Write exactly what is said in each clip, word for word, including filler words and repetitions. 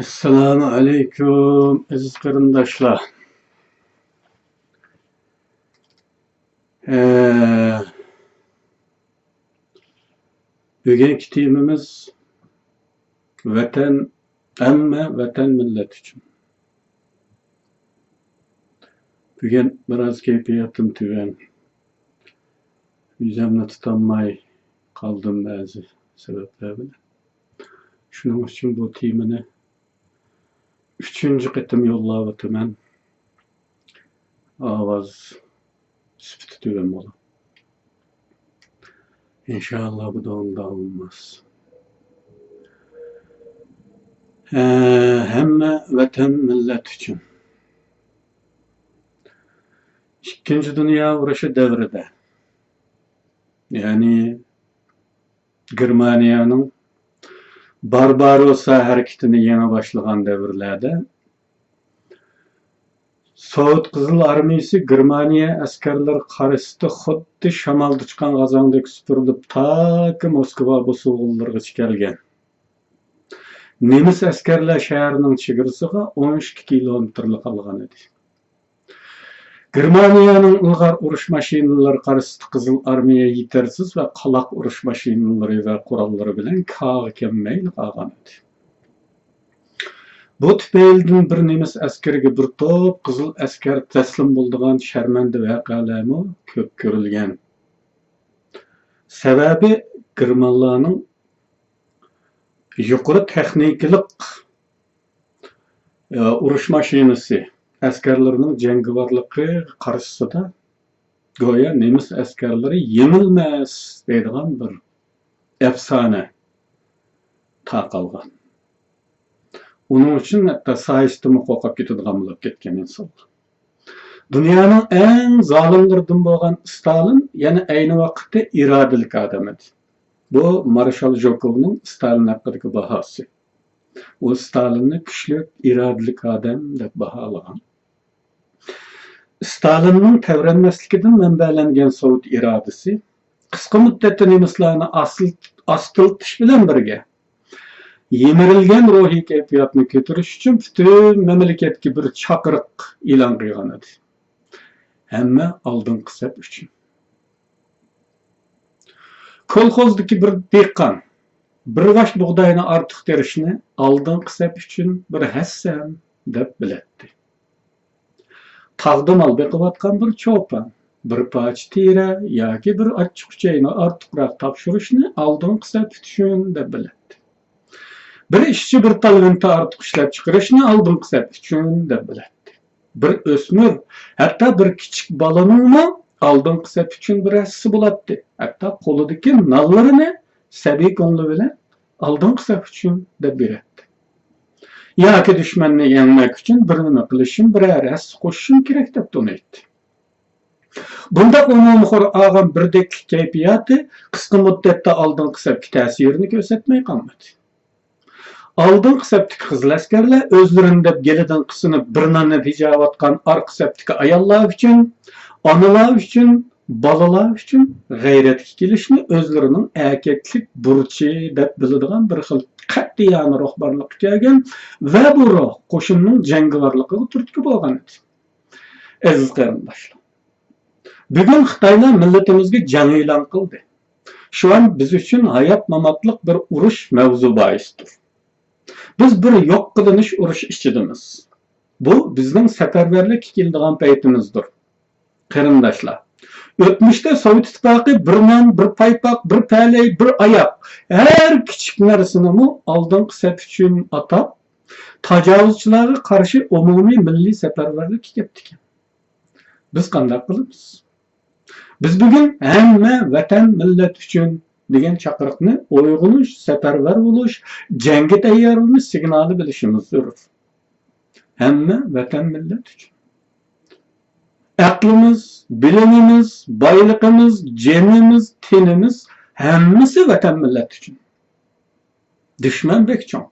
ئەسسالامۇ ئەلەيكۇم، ئەزىز قېرىنداشلار. ئە، بۈگۈنكى تېمىمىز ۋەتەن، ھەممە ۋەتەن مىللەت ئۈچۈن. بۈگۈن بىراز كەيپىياتىم تۆۋەن. ۋىزامنى تۇتالماي قالدىم بەزى سەۋەبلەر بىلەن. شۇنىڭ ئۈچۈن بۇ تېمىنى ئۈچىنچى قېتىم يوللاۋاتىمەن. ئاۋاز سۈپىتى تۆۋەن بولۇپ. ئىنشائاللا بۇ داۋامدا بولماس. ھە، ھەممە ۋەتەن مىللەت ئۈچۈن. ئىككىنچى دۇنيا ئۇرۇشى دەۋرىدە، يەنى گېرمانىيەنىڭ بارباروسا ھەرىكىتىنى يېڭى باشلىغان دەۋرلەردە، سوۋېت قىزىل ئارمىيىسى گېرمانىيە ئەسكەرلىرى قارشىسىدا خۇددى شامالدا ئۇچقان غازاڭدەك سۈپۈرۈلۈپ، تاكى موسكۋا بوسۇغۇنلىرىغىچە كەلگەن. نېمىس ئەسكەرلەر شەھەرنىڭ چېگرىسىغا ئون ئىككى كىلومېتىرلا قالغان ئىدى. گېرمانىيەنىڭ ئىلغار ئۇرۇش ماشىنىلىرى قارشىسىدا قىزىل ئارمىيە يېتەرسىز ۋە قالاق ئۇرۇش ماشىنىلىرى ۋە قوراللىرى بىلەن كاغا كەلمەيلا قالغان ئىدى. بۇ تۈپەيلىدىن بىر نېمىس ئەسكىرىگە بىر توپ قىزىل ئەسكەر تەسلىم بولىدىغان شەرمەندە ۋەقەلەرمۇ كۆپ كۆرۈلگەن. سەۋەبى، گېرمانلارنىڭ يۇقىرى تېخنىكىلىق، ئە، ئۇرۇش ماشىنىسى، ئەسكەرلىرىنىڭ جەڭگىۋارلىقى قارشىسىدا گويا نېمىس ئەسكەرلىرى يېڭىلمەس دەيدىغان بىر ئەپسانە تارقالغان. ئۇنىڭ ئۈچۈن ھەتتا سايىسىدىنمۇ قورقۇپ كېتىدىغان بولۇپ كەتكەن ئىنسانلار. دۇنيانىڭ ئەڭ زالىملىرىدىن بولغان ستالىن يەنە ئەينى ۋاقىتتا ئىرادىلىك ئادەم ئىدى. بۇ مارشال ژوكوۋنىڭ ستالىن ھەققىدىكى باھاسى. ئۇ ستالىننى كۈچلۈك، ئىرادىلىك ئادەم دەپ باھالىغان. ستالىننىڭ تەۋرەنمەسلىكىدىن مەنبەلەنگەن سوۋېت ئىرادىسى قىسقا مۇددەتتە نېمىسلارنى ئاستىل-، ئاستىلىتىش بىلەن بىرگە، يىمىرىلگەن روھىي كەيپىياتنى كۆتۈرۈش ئۈچۈن پۈتۈن مەملىكەتكە بىر چاقىرىق ئېلان قىلغان ئىدى. ھەممە ئالدىنقى سەپ ئۈچۈن. كولخوزدىكى بىر دېھقان بىر باش بۇغداينى ئارتۇق تېرىشنى ئالدىنقى سەپ ئۈچۈن بىر ھەسسە دەپ بىلەتتى. تاغدا مال بېقىۋاتقان بىر چوپان بىر پارچە تېرە ياكى بىر ئاچچىق ئۈچەينى ئارتۇقراق تاپشۇرۇشنى ئالدىنقى سەپ ئۈچۈن دەپ بىلەتتى. بىر ئىشچى بىر تال لېنتا ئارتۇق ئىشلەپچىقىرىشنى ئالدىنقى سەپ ئۈچۈن دەپ بىلەتتى. بىر ئۆسمۈر، ھەتتا بىر كىچىك بالىنىڭمۇ ئالدىنقى سەپ ئۈچۈن بىر ھەسسىسى بولاتتى. ھەتتا قولىدىكى نانلىرىنى سەبىي كۆڭلى بىلەن ئالدىنقى سەپ ئۈچۈن دەپ بېرەتتى. ياكى دۈشمەننى يەڭمەك ئۈچۈن بىر نېمە قىلىشىم، بىرەر ھەسسە قوشۇشۇم كېرەك دەپ تونۇيتتى. بۇنداق ئومۇمخور ئالغان بىردەكلىك كەيپىياتى قىسقا مۇددەتتە ئالدىنقى سەپكە تەسىرىنى كۆرسەتمەي قالمىدى. ئالدىنقى سەپتىكى قىزىل ئەسكەرلەر ئۆزلىرىنى دەپ گېلىدىن قىسىنىپ بىر ناننى تېجەۋاتقان ئارقا سەپتىكى ئاياللار ئۈچۈن، ئانىلار ئۈچۈن، بالىلار ئۈچۈن غەيرەتكە كېلىشنى ئۆزلىرىنىڭ ئەركەكلىك بۇرچى دەپ بىلىدىغان بىر خىل قەتئىيانە روھ بارلىققا كەلگەن ۋە بۇ روھ قوشۇننىڭ جەڭگىۋارلىقىغا تۈرتكە بولغان ئىدى. ئەزىز قېرىنداشلار، بۈگۈن خىتايلار مىللىتىمىزگە جەڭ ئېلان قىلدى. شۇ ئان بىز ئۈچۈن ھايات-ماماتلىق بىر ئۇرۇش مەۋزۇ باھىسىدۇر. بىز بىر يوق قىلىنىش ئۇرۇشى ئىچىدىمىز. بۇ بىزنىڭ سەپەرۋەرلىككە كېلىدىغان پەيتىمىزدۇر. قېرىنداشلار، ئۆتمۈشتە سوۋېت ئىتتىپاقى بىر نان، بىر پايپاق، بىر پەلەي، بىر ئاياق، ھەر كىچىك نەرسىنىمۇ ئالدىنقى سەپ ئۈچۈن ئاتاپ، تاجاۋۇزچىلارغا قارشى ئومۇمىي مىللىي سەپەرۋەرلىككە كەپتىكەن. بىز قانداق قىلىمىز؟ بىز بۈگۈن «ھەممە ۋەتەن، مىللەت ئۈچۈن» دېگەن چاقىرىقنى ئويغىنىش، سەپەرۋەر بولۇش، جەڭگە تەييارلىنىش سىگنالى بىلىشىمىز زۆرۈر. ھەممە ۋەتەن، مىللەت ئۈچۈن. ئەقلىمىز، بىلىمىمىز، بايلىقىمىز، جېنىمىز، تېنىمىز، ھەممىسى ۋەتەن، مىللەت ئۈچۈن. دۈشمەن بەك چوڭ،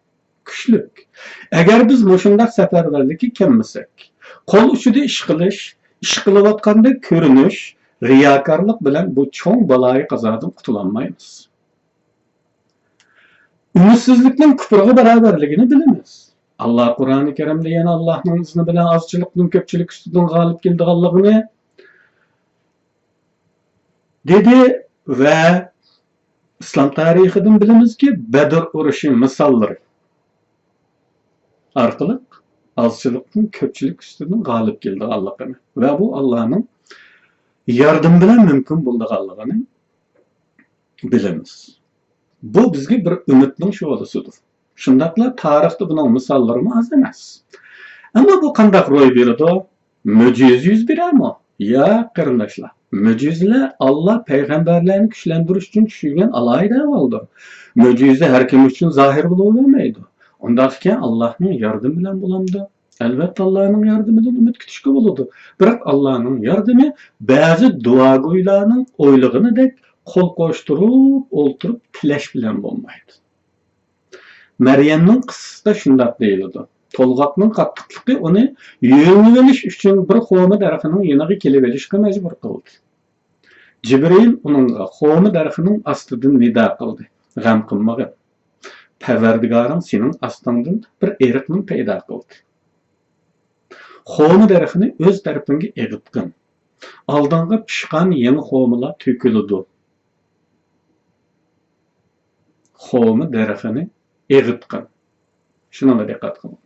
كۈچلۈك. ئەگەر بىز مۇشۇنداق سەپەرۋەرلىككە كەلمىسەك، قول ئۇچىدا ئىش قىلىش، ئىش قىلىۋاتقاندەك كۆرۈنۈش، رىياكارلىق بىلەن بۇ چوڭ بالايىقازادىن قۇتۇلالمايمىز. ئۈمىدسىزلىكنىڭ كۇپۇرغا باراۋەرلىكىنى بىلىمىز. ئاللا قۇرئانى كەرىمدە يەنە ئاللانىڭ ئىزنى بىلەن ئازچىلىقنىڭ كۆپچىلىك ئۈستىدىن غالىب كېلىدىغانلىقىنى دېدى ۋە ئىسلام تارىخىدىن بىلىمىزكى، بەدر ئۇرۇشى مىساللىرى ئارقىلىق ئازچىلىقنىڭ كۆپچىلىك ئۈستىدىن غالىب كېلىدىغانلىقىنى ۋە بۇ ئاللانىڭ ياردىمى بىلەن مۇمكىن بولىدىغانلىقىنى بىلىمىز. بۇ بىزگە بىر ئۈمىدنىڭ شولىسىدۇر. شۇنداقلا تارىختا بۇنىڭ مىساللىرىمۇ ئاز ئەمەس. ئەمما بۇ قانداق روي بېرىدۇ؟ مۆجىزە يۈز بېرەرمۇ؟ ياق، قېرىنداشلار. مۆجىزىلەر ئاللا پەيغەمبەرلەرنى كۈچلەندۈرۈش ئۈچۈن چۈشۈرگەن ئالاھىدە ئەھۋالدۇر. مۆجىزە ھەر كىم ئۈچۈن زاھىر بولۇۋەرمەيدۇ. ئۇنداق ئىكەن، ئاللانىڭ ياردىمى بىلەن بولامدۇ؟ ئەلۋەتتە، ئاللانىڭ ياردىمىدىن ئۈمىد كۈتۈشكە بولىدۇ. بىراق ئاللانىڭ ياردىمى بەزى دۇئاگويلارنىڭ ئويلىغىنىدەك قول قوشتۇرۇپ ئولتۇرۇپ تىلەش بىلەن بولمايدۇ. مەريەمنىڭ قىسسىسىدا شۇنداق دېيىلىدۇ. تولغاقنىڭ قاتتىقلىقى ئۇنى يۆنىۋېلىش ئۈچۈن بىر خورما دەرىخىنىڭ يېنىغا كېلىۋېلىشقا مەجبۇر قىلدى. جىبرىئىل ئۇنىڭغا خورما دەرىخىنىڭ ئاستىدىن نىدا قىلدى: «غەم قىلمىغىن. پەرۋەردىگارىڭ سېنىڭ ئاستىڭدىن بىر ئېرىقنى پەيدا قىلدى. خورما دەرىخىنى ئۆز تەرىپىڭگە ئېغىتقىن. ئالدىڭغا پىشقان يېڭى خورمىلار تۆكۈلىدۇ.» خورما دەرىخىنى ئېغىتقىن. شۇنىڭغا دىققەت قىلىڭ.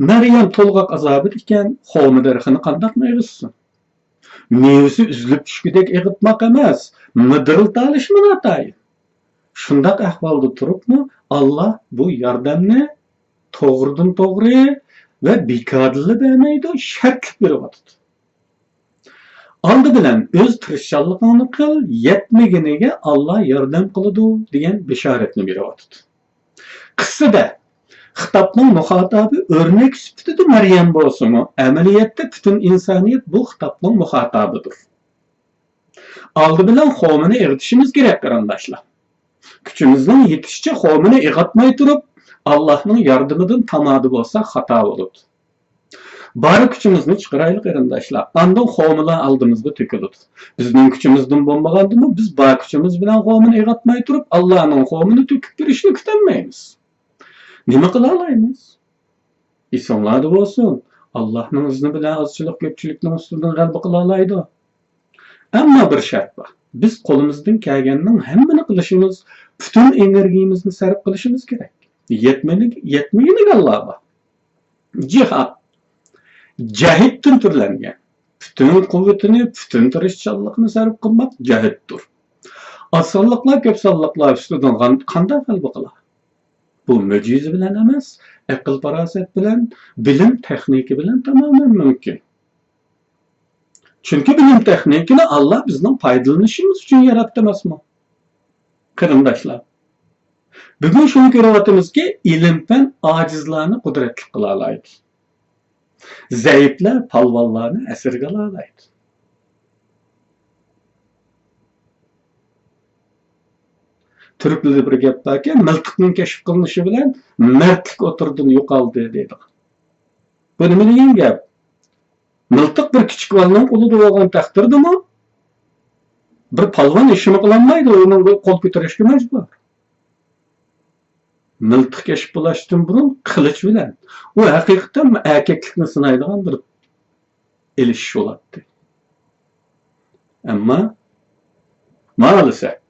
مەريەم تولغاق ئازابىدا ئىكەن، خورما دەرىخىنى قانداقمۇ ئېغىتسۇن؟ مېۋىسى ئۈزۈلۈپ چۈشكۈدەك ئېغىتماق ئەمەس، مىدىرلىتالىشىمۇ ناتايىن. شۇنداق ئەھۋالدا تۇرۇپمۇ ئاللا بۇ ياردەمنى توغرىدىن توغرا ۋە بىكاردىنلا بەرمەيدۇ، شەرتلىك بېرىۋاتىدۇ. ئالدى بىلەن ئۆز تىرىشچانلىقىڭنى قىل، يەتمىگىنىگە ئاللا ياردەم قىلىدۇ، دېگەن بېشارەتنى بېرىۋاتىدۇ. قىسسىدە خىتابنىڭ مۇخاتابى ئۆرنەك سۈپىتىدە مەريەم بولسىمۇ، ئەمەلىيەتتە پۈتۈن ئىنسانىيەت بۇ خىتابنىڭ مۇخاتابىدۇر. ئالدى بىلەن خورمىنى ئېغىتىشىمىز كېرەك، قېرىنداشلار. كۈچىمىزنىڭ يېتىشىچە خورمىنى ئېغىتماي تۇرۇپ، ئاللاھنىڭ ياردىمىدىن تامادا بولساق خاتا بولىدۇ. بار كۈچىمىزنى چىقىرايلى، قېرىنداشلار. ئاندىن خورمىلار ئالدىمىزغا تۆكۈلىدۇ. بىزنىڭ كۈچىمىزدىن بولمىغاندىمۇ، بىز بار كۈچىمىز بىلەن خورمىنى ئېغىتماي تۇرۇپ، ئاللانىڭ خورمىنى تۆكۈپ بېرىشىنى كۈتەلمەيمىز. نېمە قىلالايمىز؟ ئېسىڭلاردا بولسۇن، ئاللاھنىڭ ئىزنى بىلەن ئازچىلىق كۆپچىلىكنىڭ ئۈستىدىن غەلىبە قىلالايدۇ. ئەمما بىر شەرت بار. بىز قولىمىزدىن كەلگەننىڭ ھەممىنى قىلىشىمىز، پۈتۈن ئېنېرگىيىمىزنى سەرپ قىلىشىمىز كېرەك. يەتمىگىنى، يەتمىگىنى ئاللا بار. جىھاد. جەھىدتىن تۈرلەنگەن. پۈتۈن قۇۋۋىتىنى، پۈتۈن تىرىشچانلىقىنى سەرپ قىلماق جەھىدتۇر. ئاز سانلىقلار كۆپ سانلىقلار ئۈستىدىن قان-، قانداق غەلىبە قىلار؟ بۇ مۆجىزە بىلەن ئەمەس، ئەقىل-پاراسەت بىلەن، بىلىم-تېخنىكا بىلەن تامامەن مۇمكىن. چۈنكى بىلىم-تېخنىكىنى ئاللا بىزنىڭ پايدىلىنىشىمىز ئۈچۈن ياراتتى ئەمەسمۇ؟ قېرىنداشلار، بۈگۈن شۇنى كۆرۈۋاتىمىزكى، ئىلىم-پەن ئاجىزلارنى قۇدرەتلىك قىلالايدۇ. زەئىپلەر پالۋانلارنى ئەسىرگە ئالالايدۇ. تۈركلەردە بىر گەپ باركەن، مىلتىقنىڭ كەشىپ قىلىنىشى بىلەن مەردلىك ئوتتۇرىدىن يوقالدى دەيدىغان. بۇ نېمە دېگەن گەپ؟ مىلتىق بىر كىچىك بالىنىڭ قولىدا بولغان تەقدىردىمۇ، بىر پالۋان ھېچنېمە قىلالمايدۇ، ئۇنىڭغا قول كۆتۈرۈشكە مەجبۇر. مىلتىق كەشىپ بولۇشتىن بۇرۇن قىلىچ بىلەن. ئۇ ھەقىقەتەن ئەركەكلىكنى سىنايدىغان بىر ئېلىشىش بولاتتى. ئەمما مائالىسەپ،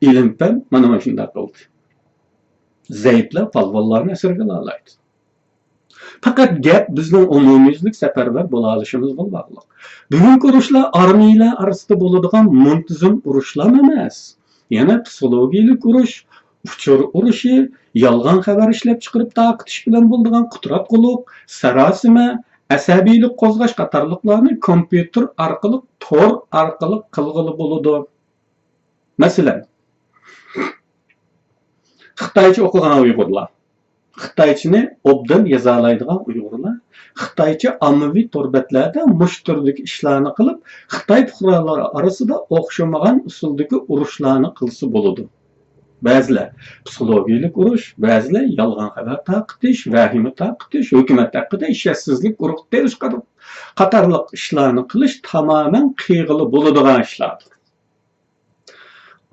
ئىلىم-پەن مانا مۇشۇنداق قىلدى. زەئىپلەر پالۋانلارنى ئەسىرگە ئالالايدۇ. پەقەت گەپ بىزنىڭ ئومۇميۈزلۈك سەپەرۋەر بولالىشىمىزغا باغلىق. بۈگۈنكى ئۇرۇشلار ئارمىيەلەر ئارىسىدا بولىدىغان مۇنتىزىم ئۇرۇشلام ئەمەس. يەنە پسىخولوگىيەلىك ئۇرۇش، ئۇچۇر ئۇرۇشى، يالغان خەۋەر ئىشلەپچىقىرىپ تارقىتىش بىلەن بولىدىغان قۇتراتقۇلۇق، ساراسىمە، ئەسەبىيلىك قوزغاش قاتارلىقلارنى كومپيۇتېر ئارقىلىق، تور ئارقىلىق قىلغىلى بولىدۇ. مەسىلەن، خىتايچە ئوقۇغان ئۇيغۇرلار، خىتايچىنى ئوبدان يازالايدىغان ئۇيغۇرلار خىتايچە ئاممىۋى تور بەتلەردە مۇشۇ تۈردىكى ئىشلارنى قىلىپ، خىتاي پۇقرالىرى ئارىسىدا ئوخشىمىغان ئۇسۇلدىكى ئۇرۇشلارنى قىلسا بولىدۇ. بەزىلەر پسىخولوگىيەلىك ئۇرۇش، بەزىلەر يالغان خەۋەر تارقىتىش، ۋەھىمە تارقىتىش، ھۆكۈمەت ھەققىدە ئىشەنچسىزلىك ئۇرۇق تېرىش قاتارلىق ئىشلارنى قىلىش تامامەن قىلغىلى بولىدىغان ئىشلاردۇر.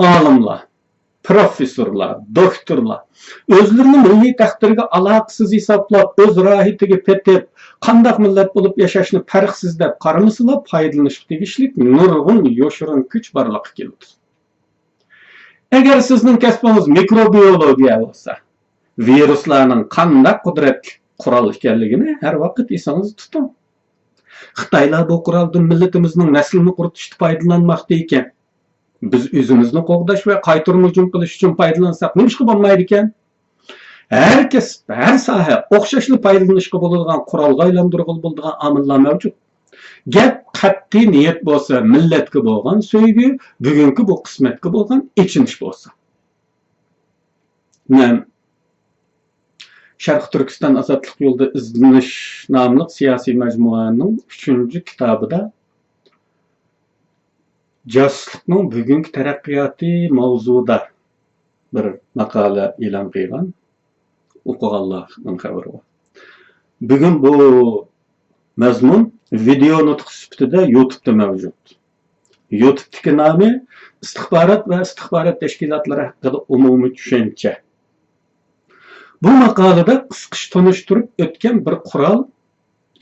ئالىملار، پروفېسسورلار، دوكتورلار ئۆزلىرىنى مىللىي تەقدىرگە ئالاقىسىز ھېسابلاپ، ئۆز راھىتىگە پېتىپ، قانداق مىللەت بولۇپ ياشاشنى پەرقسىز دەپ قارىمىسىلا، پايدىلىنىشقا تېگىشلىك نۇرغۇن يوشۇرۇن كۈچ بارلىققا كېلىدۇ. ئەگەر سىزنىڭ كەسپىڭىز مىكروبىيولوگىيە بولسا، ۋىرۇسلارنىڭ قانداق قۇدرەتلىك قورال ئىكەنلىكىنى ھەر ۋاقىت ئېسىڭىزدە تۇتۇڭ. خىتايلار بۇ قورالدىن مىللىتىمىزنىڭ نەسلىنى قۇرۇتۇشتا پايدىلانماقتا ئىكەن. بىز ئۆزىمىزنى قوغداش ۋە قايتۇرما ھۇجۇم قىلىش ئۈچۈن پايدىلانساق، نېمىشقا بولمايدىكەن؟ ھەر كەسىپ، ھەر ساھە ئوخشاشلا پايدىلىنىشقا بولىدىغان قورالغا ئايلاندۇرغىلى بولىدىغان ئامىللار مەۋجۇت. گەپ قەتئىي نىيەت بولسا، مىللەتكە بولغان سۆيگۈ، بۈگۈنكى بۇ قىسمەتكە بولغان ئېچىنىش بولسا. مەن شەرقىي تۈركىستان ئازادلىق يولىدا ئىزدىنىش ناملىق سىياسىي مەجمۇئەنىڭ ئۈچىنچى كىتابىدا جاسۇسلۇقنىڭ بۈگۈنكى تەرەققىياتى ماۋزۇدا بىر ماقالە ئېلان قىلغان. ئوقۇغانلارنىڭ خەۋىرى بار. بۈگۈن بۇ مەزمۇن ۋىدېئو نۇتۇق سۈپىتىدە يۇتۇبتا مەۋجۇت. يۇتۇبتىكى نامى ئىستىخبارات ۋە ئىستىخبارات تەشكىلاتلىرى ھەققىدە ئومۇمىي چۈشەنچە. بۇ ماقالىدە قىسقىچە تونۇشتۇرۇپ ئۆتكەن بىر قورال،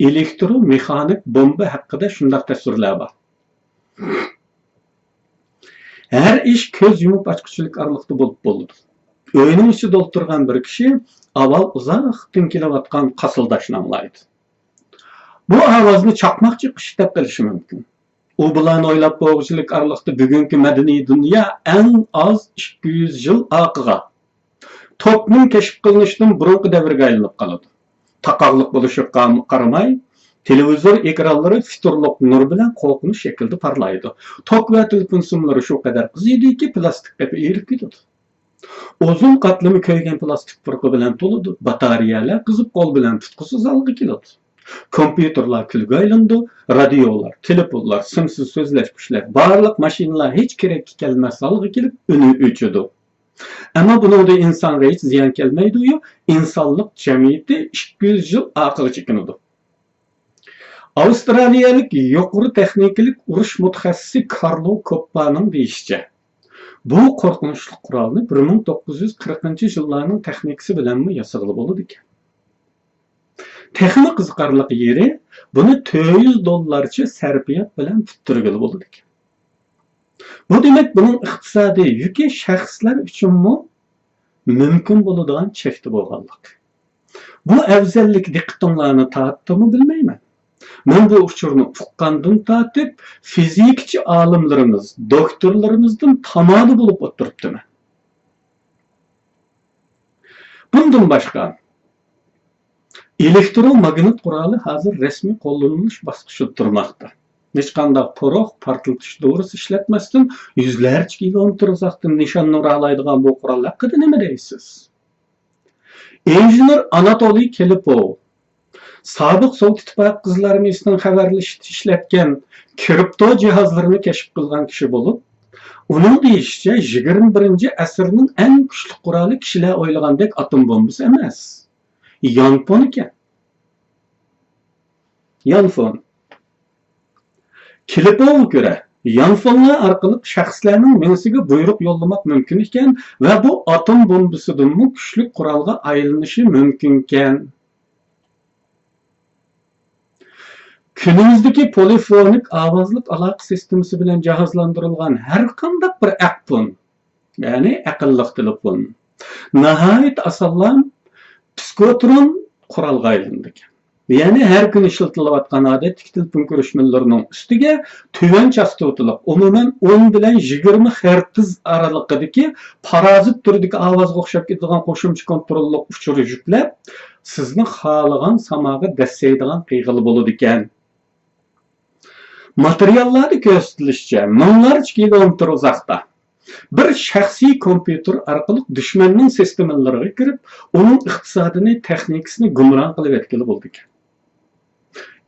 ئېلېكترو مېخانىك بومبا ھەققىدە شۇنداق تەسۋىرلەر بار. ھەر ئىش كۆز يۇمۇپ ئاچقۇچىلىك ئارىلىقتا بولۇپ بولىدۇ. ئۆينىڭ ئىچىدە ئولتۇرغان بىر كىشى ئاۋۋال ئۇزاقتىن كېلىۋاتقان قاسىلداشنى ئاڭلايدۇ. بۇ ئاۋازنى چاقماق چېقىش دەپ بىلىشى مۇمكىن. ئۇ بۇلارنى ئويلاپ بولغۇچىلىك ئارىلىقتا بۈگۈنكى مەدەنىي دۇنيا ئەڭ ئاز ئىككى يۈز يىل ئارقىغا، توكنىڭ كەشىپ قىلىنىشىدىن بۇرۇنقى دەۋرگە ئايلىنىپ قالىدۇ. تاقاقلىق بولۇشىغا قارىماي، تېلېۋىزور ئېكرانلىرى فىتۇرلۇق نۇر بىلەن قورقۇنچ شەكلىدە پارلايدۇ. توك ۋە تېلېفون سىملىرى شۇ قەدەر قىزىيدۇكى، پىلاستىك قېپى ئېرىپ كېتىدۇ. ئۇزۇن قاتلىمى كۆيگەن پىلاستىك پۇرىقى بىلەن تولىدۇ. باتارېيەلەر قىزىپ، قول بىلەن تۇتقۇسىز ھالغا كېلىدۇ. كومپيۇتېرلار كۈلگە ئايلىنىدۇ. رادىيولار، تېلېفونلار، سىمسىز سۆزلەشكۈچلەر، بارلىق ماشىنىلار ھېچ كېرەككە كەلمەس ھالغا كېلىپ ئۈنى ئۆچىدۇ. ئەمما بۇنىڭدىن ئىنسانغا ھېچ زىيان كەلمەيدۇ-يۇ، ئىنسانلىق جەمئىيىتى ئىككى يۈز يىل ئارقىغا چېكىنىدۇ. ئاۋسترالىيەلىك يۇقىرى تېخنىكىلىق ئۇرۇش مۇتەخەسسىسى كارلو كوپپانىڭ دېيىشىچە، بۇ قورقۇنچلۇق قورالنى بىر مىڭ توققۇز يۈز قىرىقىنچى يىللارنىڭ تېخنىكىسى بىلەنمۇ ياسىغىلى بولىدىكەن. تېخىمۇ قىزىقارلىق يېرى، بۇنى تۆت يۈز دوللارچە سەرپىيات بىلەن پۈتتۈرگىلى بولىدىكەن. بۇ دېمەك، بۇنىڭ ئىقتىسادىي يۈكى شەخسلەر ئۈچۈنمۇ مۇمكىن بولىدىغان چەكتە بولغانلىق. بۇ ئەۋزەللىك دىققىتىڭلارنى تارتتىمۇ بىلمەيمەن. مەن بۇ ئۇچۇرنى ئۇققاندىن تارتىپ، فىزىكىچى ئالىملىرىمىز، دوكتورلىرىمىزدىن تامادە بولۇپ ئولتۇرۇپتىمەن. بۇندىن باشقا، ئېلېكتروماگنىت قورالى ھازىر رەسمىي قوللىنىلىش باسقۇچىدا تۇرماقتا. ھېچقانداق پۇرۇق، پارتلىتىش دورىسى ئىشلەتمەستىن، يۈزلەرچە كىلومېتىر ئۇزاقتىن نىشاننى ئۇرالايدىغان بۇ قورال ھەققىدە نېمە دەيسىز؟ ئىنژېنېر ئاناتولىي كىلىپوۋ، سابىق سوۋېت ئىتتىپاقى قىزىل ئارمىيىسىنىڭ خەۋەرلىشىشتە ئىشلەتكەن كرىپتو جىھازلىرىنى كەشىپ قىلغان كىشى بولۇپ، ئۇنىڭ دېيىشىچە، يىگىرمە بىرىنچى ئەسىرنىڭ ئەڭ كۈچلۈك قورالى كىشىلەر ئويلىغاندەك ئاتوم بومبىسى ئەمەس، يانفون ئىكەن. يانفون. كىلىپوۋغا كۆرە، يانفونلار ئارقىلىق شەخسلەرنىڭ مېڭىسىگە بۇيرۇق يوللىماق مۇمكىن ئىكەن ۋە بۇ ئاتوم بومبىسىدىنمۇ كۈچلۈك قورالغا ئايلىنىشى مۇمكىنكەن. كۈنىمىزدىكى پولىفونىك ئاۋازلىق ئالاقە سىستېمىسى بىلەن جاھازلاندۇرۇلغان ھەرقانداق بىر ئەقپۇن، يەنى ئەقىللىق تېلېفون، ناھايىتى ئاسانلا پسىكوترون قورالغا ئايلىنىدىكەن. يەنى ھەر كۈنى ئىشلىتىلىۋاتقان ئادەتتىكى تېلېفون كۆرۈشمىلىرىنىڭ ئۈستىگە تۆۋەن چاستوتىلىق، ئومۇمەن ئون بىلەن يىگىرمە خېرتز ئارىلىقىدىكى پارازىت تۈرىدىكى ئاۋازغا ئوخشاپ كېتىدىغان قوشۇمچە كونتروللۇق ئۇچۇر يۈكلەپ، سىزنى خالىغان ساماغا دەسسەيدىغان قىلغىلى بولىدىكەن. ماتېرىياللاردا كۆرسىتىلىشىچە، مىڭلارچە كىلومېتىر ئۇزاقتا بىر شەخسىي كومپيۇتېر ئارقىلىق دۈشمەننىڭ سىستېمىلىرىغا كىرىپ، ئۇنىڭ ئىقتىسادىنى، تېخنىكىسىنى گۇمران قىلىۋەتكىلى بولىدىكەن.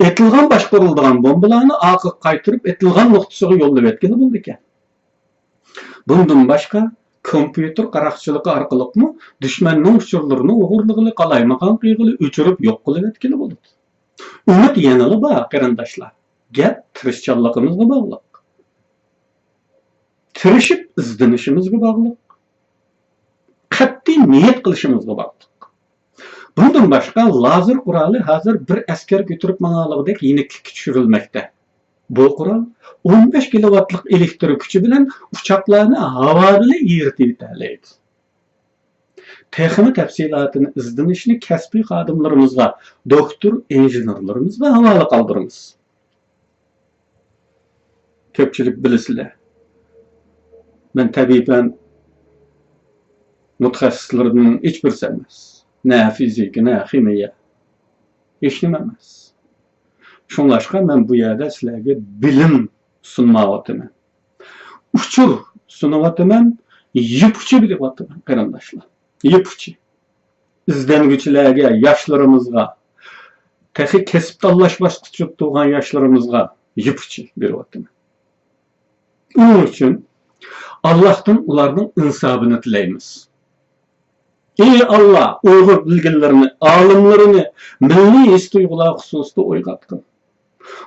ئېتىلغان باشقۇرۇلىدىغان بومبىلارنى ئارقىغا قايتۇرۇپ، ئېتىلغان نۇقتىسىغا يوللىۋەتكىلى بولىدىكەن. بۇندىن باشقا، كومپيۇتېر قاراقچىلىقى ئارقىلىقمۇ دۈشمەننىڭ ئۇچۇرلىرىنى ئوغرىلىغىلى، قالايمىقان قىلغىلى، ئۆچۈرۈپ يوق قىلىۋەتكىلى بولىدۇ. ئۈمىد يەنىلا بار، قېرىنداشلار. گەپ تىرىشچانلىقىمىزغا باغلىق. تىرىشىپ ئىزدىنىشىمىزگە باغلىق. نىيەت قىلىشىمىزغا باغلىق. بۇندىن باشقا، لازېر قورالى ھازىر بىر ئەسكەر كۆتۈرۈپ ماڭالىغۇدەك يېنىكلىككە چۈشۈرۈلمەكتە. بۇ قورال ئون بەش كىلوۋاتلىق ئېلېكتر كۈچى بىلەن ئۇچاقلارنى ھاۋادىلا ئېرىتىۋېتەلەيدۇ. تېخىمۇ تەپسىلاتىنى ئىزدىنىشنى كەسپىي خادىملىرىمىزغا، دوكتور، ئىنژېنېرلىرىمىزغا ھاۋالە قالدۇرىمىز. كۆپچىلىك بىلىسىلەر، مەن تەبىئىي پەن مۇتەخەسسىسلىرىدىن ھېچبىرسى ئەمەس. نە فىزىكا، نە خىمىيە، ھېچنېمە ئەمەس. شۇڭلاشقا مەن بۇ يەردە سىلەرگە بىلىم سۇنمايۋاتىمەن. ئۇچۇر سۇنۇۋاتىمەن، يىپ ئۇچى بېرىۋاتىمەن، قېرىنداشلار. يىپ ئۇچى. ئىزدەنگۈچىلەرگە، ياشلىرىمىزغا، تېخى كەسىپ تاللاش باسقۇچىدا تۇرغان ياشلىرىمىزغا يىپ ئۇچى بېرىۋاتىمەن. ئۇنىڭ ئۈچۈن ئاللاھتىن ئۇلارنىڭ ئىنسابىنى تىلەيمىز. ئى ئاللا، ئۇيغۇر بىلگۈنلىرىنى، ئالىملىرىنى مىللىي ھېس-تۇيغۇلار خۇسۇسىدا ئويغاتقىن.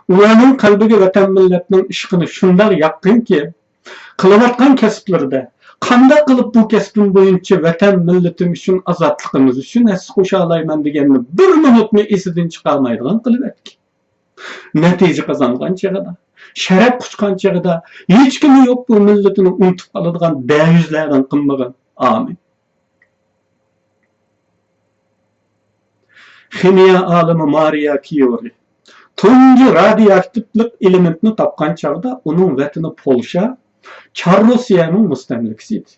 ئۇلارنىڭ قەلبىگە ۋەتەن مىللەتنىڭ ئىشقىنى شۇنداق ياققىنكى، قىلىۋاتقان كەسىپلىرىدە قانداق قىلىپ بۇ كەسپىم بويىچە ۋەتەن مىللىتىم ئۈچۈن، ئازادلىقىمىز ئۈچۈن ھەسسە قوشالايمەن دېگەننى بىر مىنۇتمۇ ئېسىدىن چىقارمايدىغان قىلىۋەتكىن. نەتىجە قازانغان چېغىدا، شەرەپ قۇچقان چېغىدا ھېچكىمى يوق بۇ مىللىتىنى ئۇنتۇپ قالىدىغان دەيۈزلەردىن قىلمىغىن. ئامىن. خىمىيە ئالىمى مارىيا كيۇرى تۇنجى رادىيوئاكتىپلىق ئېلېمېنتنى تاپقان چاغدا ئۇنىڭ ۋەتىنى پولشا، چار روسىيەنىڭ مۇستەملىكىسى ئىدى.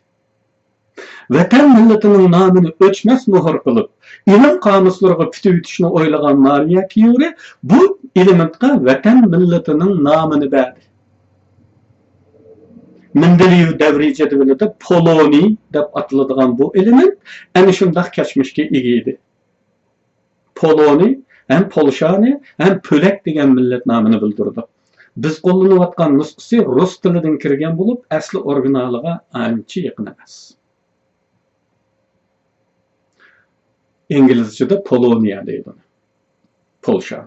ۋەتەن مىللىتىنىڭ نامىنى ئۆچمەس مۆھۈر قىلىپ، ئىلىم قامۇسلىرىغا پۈتۈۋېتىشنى ئويلىغان مارىيا كيۇرى بۇ ئېلېمېنتقا ۋەتەن مىللىتىنىڭ نامىنى بەردى. مېندېلېيېۋ دەۋرىي جەدۋىلىدە پولونىي دەپ ئاتىلىدىغان بۇ ئېلېمېنت ئەنە شۇنداق كەچمىشكە ئىگە ئىدى. پولونىي ھەم پولشانى ھەم پۆلەك دېگەن مىللەت نامىنى بىلدۈرىدۇ. بىز قوللىنىۋاتقان نۇسخىسى رۇس تىلىدىن كىرگەن بولۇپ، ئەسلى ئورىگىنالىغا ئانچە يېقىن ئەمەس. ئىنگلىزچىدا پولونىيە دەيدۇ. پولشا.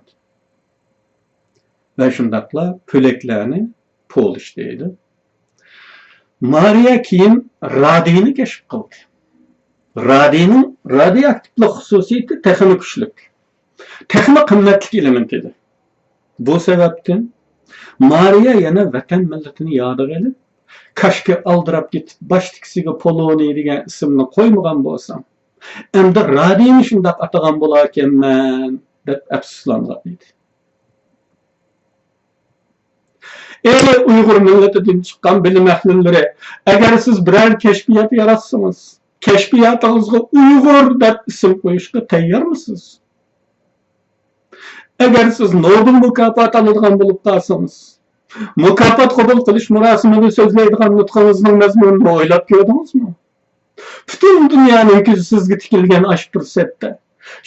ۋە شۇنداقلا پۆلەكلەرنى پولىش دەيدۇ. مارىيە كېيىن رادىينى كەشىپ قىلدى. رادىينىڭ رادىيوئاكتىپلىق خۇسۇسىيىتى تېخىمۇ كۈچلۈك، تېخىمۇ قىممەتلىك ئېلېمېنت ئىدى. بۇ سەۋەبتىن مارىيە يەنە ۋەتەن مىللىتىنى يادىغا ئېلىپ، كاشكى ئالدىراپ كېتىپ، باش تېكىسىگە پولونىي دېگەن ئىسىمنى قويمىغان بولسام، ئەمدى رادىينى شۇنداق ئاتىغان بولاركەنمەن، دەپ ئەپسۇسلانغان ئىدى. ئەي ئۇيغۇر مىللىتىدىن چىققان بىلىم ئەھلىلىرى، ئەگەر سىز بىرەر كەشپىيات ياراتسىڭىز، كەشپىياتىڭىزغا ئۇيغۇر دەپ ئىسىم قويۇشقا تەييارمۇسىز؟ ئەگەر سىز نوبېل مۇكاپاتى ئالىدىغان بولۇپ قالسىڭىز، مۇكاپات قوبۇل قىلىش مۇراسىمىدا سۆزلەيدىغان نۇتقىڭىزنىڭ مەزمۇنىنى ئويلاپ كۆردىڭىزمۇ؟ پۈتۈن دۇنيانىڭ كۆزى سىزگە تىكىلگەن ئاشۇ پۇرسەتتە،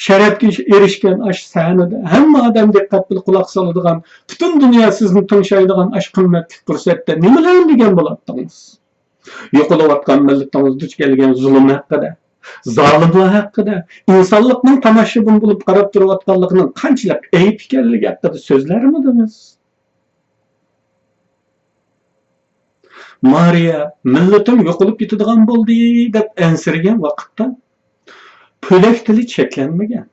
شەرەپكە ئېرىشكەن ئاشۇ سەھنىدە، ھەممە ئادەم دىققەت بىلەن قۇلاق سالىدىغان، پۈتۈن دۇنيا سىزنى تىڭشايدىغان ئاشۇ قىممەتلىك پۇرسەتتە نېمىلەرنى دېگەن بولاتتىڭىز؟ يوقىلىۋاتقان مىللىتىڭىز دۇچ كەلگەن زۇلۇم ھەققىدە، زالىملار ھەققىدە، ئىنسانلىقنىڭ تاماشىبىن بولۇپ قاراپ تۇرۇۋاتقانلىقىنىڭ قانچىلىك ئەيىب ئىكەنلىكى ھەققىدە سۆزلەرمىدىڭىز؟ مارىيا، مىللىتىم يوقىلىپ كېتىدىغان بولدى، دەپ ئەنسىرىگەن ۋاقىتتا، پۆلەك تىلى چەكلەنمىگەن.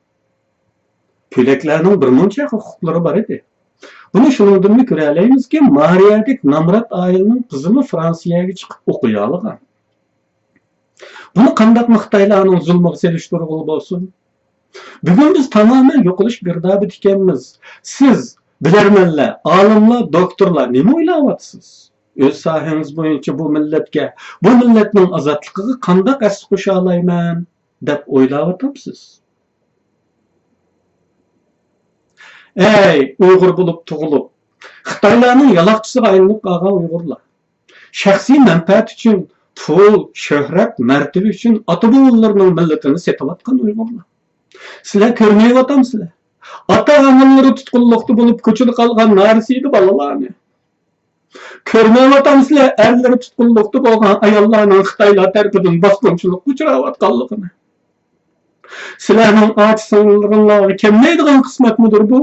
پۆلەكلەرنىڭ بىرمۇنچە ھوقۇقلىرى بار ئىدى. بۇنى شۇنىڭدىنمۇ كۆرەلەيمىزكى، مارىيەدەك نامرات ئائىلىنىڭ قىزىمۇ فرانسىيەگە چىقىپ ئوقۇيالىغان. بۇنى قانداقمۇ خىتايلارنىڭ زۇلمىغا سېلىشتۇرغىلى بولسۇن؟ بۈگۈن بىز تامامەن يوقىلىش گىردابىدا ئىكەنمىز. سىز، بىلەرمەنلەر، ئالىملار، دوكتورلار نېمە ئويلاۋاتىسىز؟ ئۆز ساھەڭىز بويىچە بۇ مىللەتكە، بۇ مىللەتنىڭ ئازادلىقىغا قانداق ھەسسە قوشالايمەن، دەپ ئويلاۋاتامسىز؟ ئەي، ئۇيغۇر بولۇپ تۇغۇلۇپ، خىتايلارنىڭ يالاقچىسىغا ئايلىنىپ قالغان ئۇيغۇرلار! شەخسىي مەنپەئەت ئۈچۈن، پۇل، شۆھرەت، مەرتىۋە ئۈچۈن ئاتا-بوۋىلىرىنىڭ مىللىتىنى سېتىۋاتقان ئۇيغۇرلار. سىلەر كۆرمەيۋاتامسىلەر؟ ئاتا-ئانىلىرى تۇتقۇنلۇقتا بولۇپ، كوچىدا قالغان نارەسىدە بالىلارنى. كۆرمەيۋاتامسىلەر، ئەرلىرى تۇتقۇنلۇقتا بولغان ئاياللارنىڭ خىتايلار تەرىپىدىن باسقۇنچىلىققا ئۇچراۋاتقانلىقىنى؟ سىلەرنىڭ ئاچا-سىڭىللىرىڭلارغا كەلمەيدىغان قىسمەتمىدۇر بۇ؟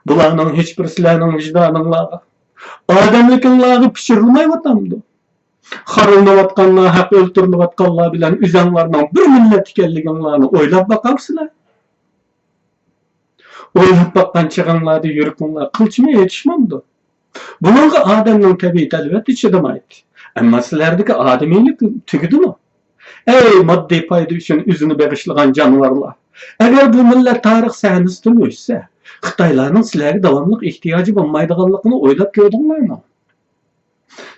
بۇلارنىڭ ھېچبىرى سىلەرنىڭ ۋىجدانىڭلارغا، ئادەملىكىڭلارغا پىچىرلىمايۋاتامدۇ؟ خارلىنىۋاتقانلار، ھەق ئۆلتۈرۈلۈۋاتقانلار بىلەن ئۆزەڭلارنىڭ بىر مىللەت ئىكەنلىكىڭلارنى ئويلاپ باقامسىلەر؟ ئويلاپ باققان چېغىڭلاردا يۈرىكىڭلار قىلچىمۇ ئېچىشمامدۇ؟ بۇنىڭغا ئادەمنىڭ تەبىئىتى ئەلۋەتتە چىدىمايدۇ. ئەمما سىلەردىكى ئادىمىيلىك تۈگىدىمۇ؟ ئەي، ماددىي پايدا ئۈچۈن ئۆزىنى بېغىشلىغان جانىۋارلار! ئەگەر بۇ مىللەت تارىخ سەھنىسىدىن ئۆچسە، خىتايلارنىڭ سىلەرگە داۋاملىق ئېھتىياجى بولمايدىغانلىقىنى ئويلاپ كۆردۈڭلارمۇ؟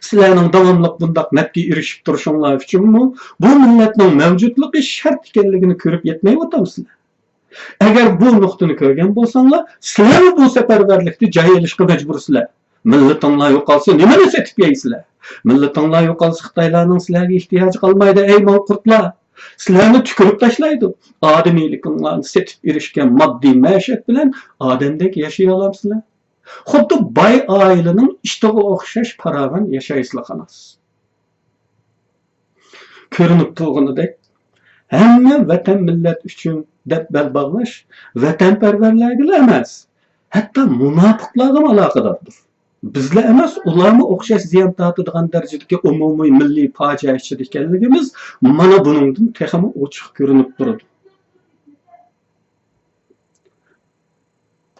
سىلەرنىڭ داۋاملىق بۇنداق نەپكە ئېرىشىپ تۇرۇشۇڭلار ئۈچۈنمۇ بۇ مىللەتنىڭ مەۋجۇتلۇقى شەرت ئىكەنلىكىنى كۆرۈپ يەتمەيۋاتامسىلەر؟ ئەگەر بۇ نۇقتىنى كۆرگەن بولساڭلار، سىلەرمۇ بۇ سەپەرۋەرلىكتە جاي ئېلىشقا مەجبۇرسىلەر. مىللىتىڭلار يوقالسا، نېمىنى سېتىپ يەيسىلەر؟ مىللىتىڭلار يوقالسا، خىتايلارنىڭ سىلەرگە ئېھتىياجى قالمايدۇ، ئەي مال قۇرتلار! سىلەرنى تۈكۈرۈپ تاشلايدۇ. ئادىمىيلىكىڭلارنى سېتىپ ئېرىشكەن ماددىي مەشەت بىلەن ئادەمدەك ياشىيالامسىلەر؟ خۇددى باي ئائىلىنىڭ ئىتىغا ئوخشاش پاراۋان ياشايسىلەر، خالاس. كۆرۈنۈپ تۇرغىنىدەك، ھەممە ۋەتەن مىللەت ئۈچۈن دەپ بەل باغلاش ۋەتەنپەرۋەرلەرگىلا ئەمەس، ھەتتا مۇناپىقلارغىمۇ ئالاقىداردۇر. بىزلا ئەمەس، ئۇلارمۇ ئوخشاش زىيان تارتىدىغان دەرىجىدىكى ئومۇمىي مىللىي پاجىئە ئىچىدە ئىكەنلىكىمىز مانا بۇنىڭدىن تېخىمۇ ئوچۇق كۆرۈنۈپ تۇرىدۇ.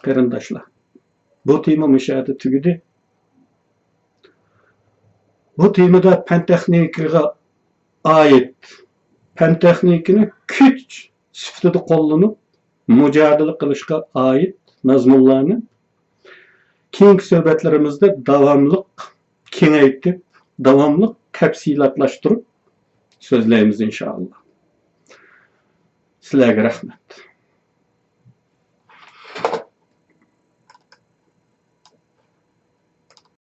قېرىنداشلار، بۇ تېما مۇشۇ يەردە تۈگىدى. بۇ تېمىدا پەن تېخنىكىغا ئائىت، پەن تېخنىكىنى كۈچ سۈپىتىدە قوللىنىپ مۇجادىلە قىلىشقا ئائىت مەزمۇنلارنى كېيىنكى سۆھبەتلىرىمىزدە داۋاملىق كېڭەيتىپ، داۋاملىق تەپسىلاتلاشتۇرۇپ سۆزلەيمىز، ئىنشائاللا. سىلەرگە رەھمەت.